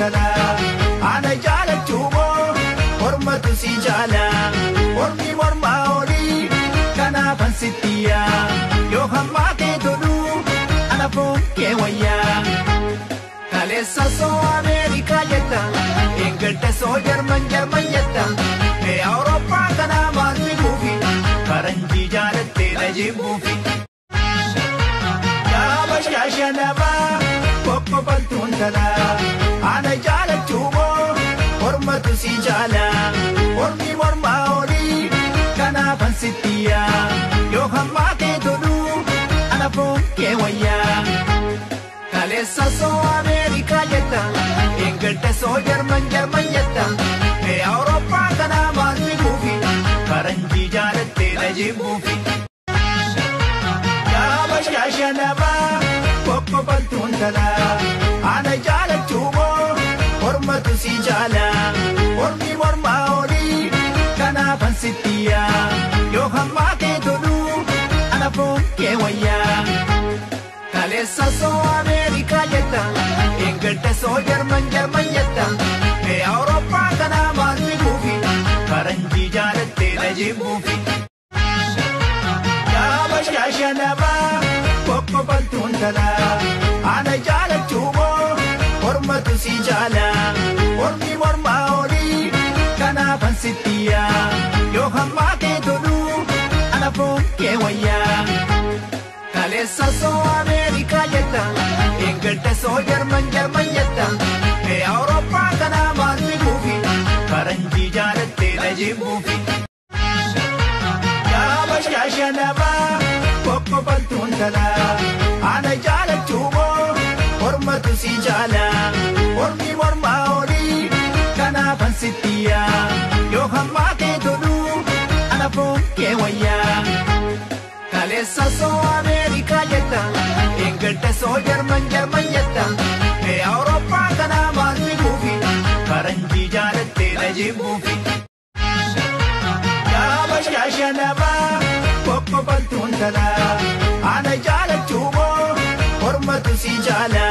tala. Ana jaalachuu moo mormatu si jaala. Mormi mormaa olii kanaafan sittiyaa. Yoo hammaatee tolu ana foon kee wayyaa. Kaleessa soo Ameerikaa jetta, Ingilta soo Jarman Jarman jetta. Mee Awurooppaa kanaa maal fiduufi faranjii jaalattee na jibbuufi. Yaaba shaashanabaa kokkofaltuun tala. Ana jaalachuu moo mormatu si jaala. Mormi mormaa olii kanaafan sittiyaa. Yoo hammaatee tolu ana foon kee wayyaa. Kaleessa soo Ameerikaa jetta, Ingilta soo Jarman Jarman jetta. Mee Awurooppaa kanaa maal fiduufi faranjii jaalattee na jibbuufi. Yaaba shaashanabaa kokkofaltuun tala. Ana jaalachuu moo mormatu si jaala. Mormi mormaa olii kanaafan sittiyaa. Yoo hammaatee tolu ana foon kee wayyaa. Kaleessa soo Ameerikaa jetta, Ingilta soo Jarman Jarman jetta. Mee Awurooppaa kanaa maal fiduufi faranjii jaalattee na jibbuufi. Yaaba shaashanabaa kokkofaltuun tala. Ana jaalachuu moo mormatu si jaala. Mormi mormaa olii kanaafan sittiyaa. Yoo hammaatee tolu ana foon kee wayyaa. Kaleessa soo Ameerikaa jetta, Ingilta soo Jarman Jarman jetta. Mee Awurooppaa kanaa maal fiduufi faranjii jaalattee na jibbuufi. Yaaba shaashanabaa kokkofaltuun tala. Ana jaalachuu moo mormatu si jaala. Mormi mormaa olii kanaafan sittiyaa. Yoo hammaatee tolu ana foon kee wayyaa. Kaleessa soo Ameerikaa jetta, Ingilta soo Jarman Jarman jetta. Mee Awurooppaa kanaa maal fiduufi faranjii jaalattee na jibbuufi. Yaaba shaashanabaa kokkofaltuun tala. Ana jaalachuu moo mormatu si jaala.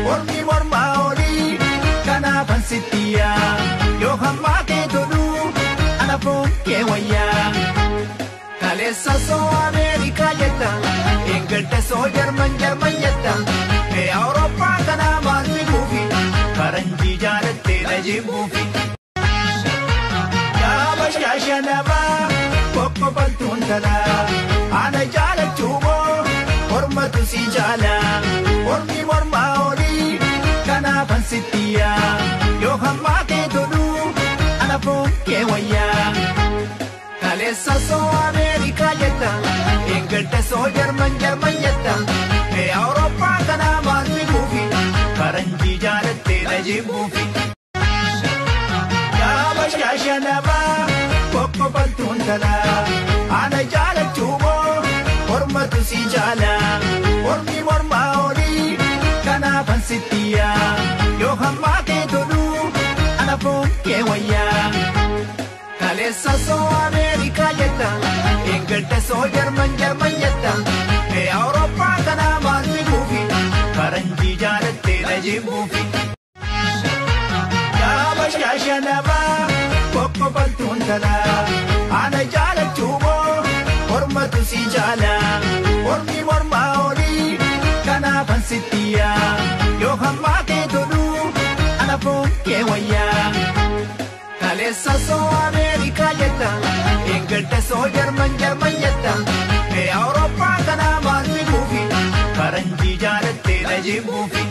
Mormi mormaa olii kanaafan sittiyaa. Yoo hammaatee tolu ana foon kee wayyaa. Kaleessa soo Ameerikaa jetta, Ingilta soo Jarman Jarman jetta. Mee Awurooppaa kanaa maal fiduufi faranjii jaalattee na jibbuufi. Yaaba shaashanabaa kokkofaltuun tala. Ana jaalachuu moo mormatu si jaala. Mormi mormaa olii kanaafan sittiyaa. Yoo hammaatee tolu ana foon kee wayyaa. Kaleessa soo Ameerikaa jetta, Ingilta soo Jarman Jarman jetta. Mee Awurooppaa kanaa maal fiduufi faranjii jaalattee na jibbuufi. Yaaba shaashanabaa kokkofaltuun tala. Ana jaalachuu moo mormatu si jaala. Mormi mormaa olii kanaafan sittiyaa. Yoo hammaatee tolu ana foon kee wayyaa. Kaleessa soo Ameerikaa jetta, Ingilta soo Jarman Jarman jetta. Mee Awurooppaa kanaa maal fiduufi faranjii jaalattee na jibbuufi. Yaaba shaashanabaa kokkofaltuun tala. Ana jaalachuu moo mormatu si jaala. Mormi mormaa olii kanaafan sittiyaa. Yoo hammaatee tolu ana foon kee wayyaa. Kaleessa soo Ameerikaa jetta, Ingilta soo Jarman Jarman jetta. Mee Awurooppaa kanaa maal fiduufi faranjii jaalattee na jibbuufi.